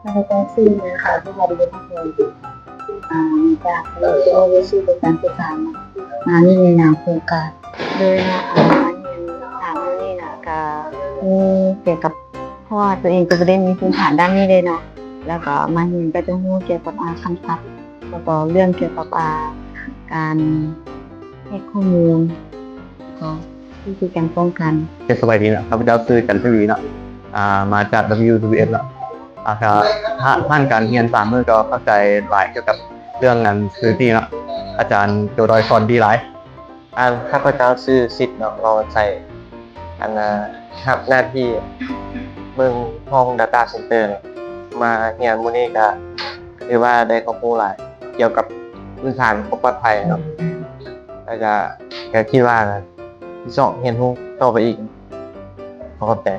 ຂ້າພະເຈົ້າຊື່ນາງ ສາວ ສຸພາດີ ພາພົນ ອາ ມາຈາກ ສະໜາມກິໂລເວຊີ ການສຶກສາ ມາຮຽນໃນນາມໂຄງການ ໂດຍ ອາ ມາຮຽນ ອາ ມື້ນີ້ນະ ກະມີກ່ຽວກັບ ເພາະວ່າຕົວເອງກະບໍ່ໄດ້ມີພື້ນຖານດ້ານນີ້ເດ້ເນາະ ແລ້ວກໍມາຮຽນກະຈະຮູ້ກ່ຽວກັບ ອາ ຄຳສັບ ແລ້ວກໍເລື່ອງກ່ຽວກັບ ອາ ການເຮັດຂໍ້ມູນ ແລ້ວກໍວິທີການປ້ອງກັນ. ເຈົ້າ ສະບາຍດີເນາະ ຂ້າພະເຈົ້າຊື່ ຈັນທະວີເນາະ ອາ ມາຈາກ ດັບເບິນຢູ ທີ ບີ ເອັສ ເນາະ ອາ ກະຜ່ານ ຜ່ານການຮຽນສາມມື້ກໍເຂົ້າໃຈຫຼາຍກ່ຽວກັບເລື່ອງອັນ ເຊຟຕີ ເນາະ ອາຈານໂຕດອຍສອນດີຫຼາຍ. ອັນ ຂ້າພະເຈົ້າຊື່ສິດເນາະ ເວົ້າໄຊ ອັນ ອາ ຮັບໜ້າທີ່ເບິ່ງຫ້ອງ Data Center ເນາະ ມາຮຽນມື້ນີ້ກະຖືວ່າໄດ້ຄວາມຮູ້ຫຼາຍກ່ຽວກັບພື້ນຖານຄວາມປອດໄພເນາະ ແລ້ວກະ ກະຄິດວ່າຊິຊອກຮຽນຮູ້ຕໍ່ໄປອີກ. ຂໍຂອບໃຈ.